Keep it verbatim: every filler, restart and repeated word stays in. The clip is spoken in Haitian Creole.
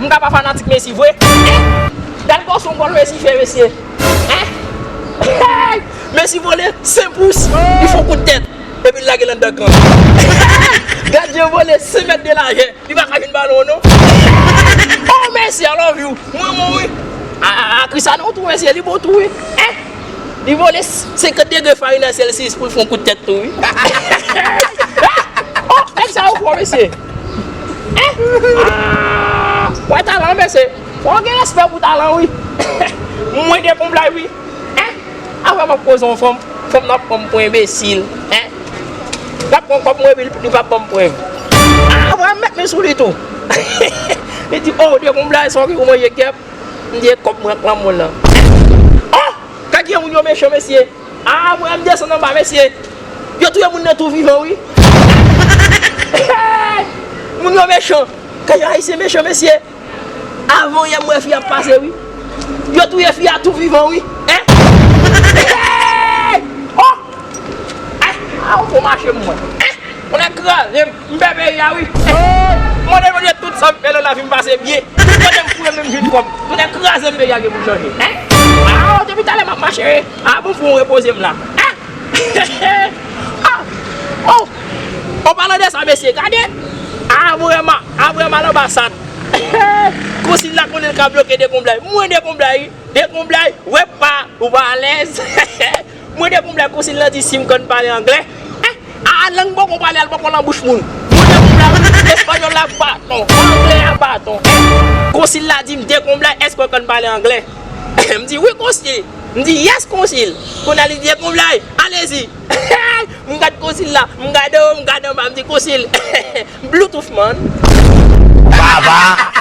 M ka pa fanatik Messi vre. Gad kòson gòl Messi fè, mesye. Hein? Hey! Messi vole senk pous, li fè yon kout tèt, epi l lage l anndan kan. Gad jan vole senk mèt de lajè, li pa ka jwenn balon non. Oh, Messi, I love you. Mwen, mwen, wi. A, a, a, Cristiano tou, mesye, li bon tou, wi. Hein? Li vole senkant degre Fahrenheit Celsius pou l fè yon kout tèt tou, wi. Oh, nèg sa yo fò, mesye. Hein? Ah, wè talan, mesye. Fò w gen respè pou talan, wi. Mwen dekonblay, wi. Hein? Avè m ap koze yon fanm, fanm nan pran m pou enbesil. Hein? L ap pran kòb mwen, epi li p ap ban m prèv. Ah, mwen m met men sou li tou. Li di, oh, dekonblay, sa w gen pou manje kèp? M di, e kòb mwen ak lanmou lan. Oh! Kay gen moun yo mechan, mesye. Ah, mwen m desann anba, mesye. Yo touye moun nan tou vivan, wi. Hey! Moun yo mechan. Kay ayisyen mechan, mesye. Avan yè m wè fi ap pase, wi. Yo touye fi a tou vivan, wi. Hein? Hey! Oh! Ay, a, ou pou mache m mwen. Hein? Ou nèg kraze m. M pè peyi a, wi. Mande Bondye tout sa m fè nan lavi m pase byen. Tout kote m foure men m jwenn kòb. Tout nèg kraze m, peyi a gen pou chanje. Hein? Ah, depi talè m ap mache, wi. Ah, bon, pou w repoze m la. Hein? Ah! Oh! An palan de sa, mesye, gade. Ah, vrèman, ah, vrèman, lanbasad. Konsil la konnen l ka bloke dekonblay. Mwen dekonblay, dekonblay, wè pa, ou pa alèz. Mwen dekonblay, konsil la di si m konn pale anglè. Hein? Ah, lang poko pale, al poko nan bouch moun. Mwen dekonblay, espanyòl la baton, anglè a baton. Konsil la di m, dekonblay, èske w konn pale anglè? M di, wi, konsil. M di, yes, konsil. Kounye a li di, dekonblay, alezi. M gad konsil la, m gade w, m gade anba, m di, konsil. Bluetooth, man. Baba.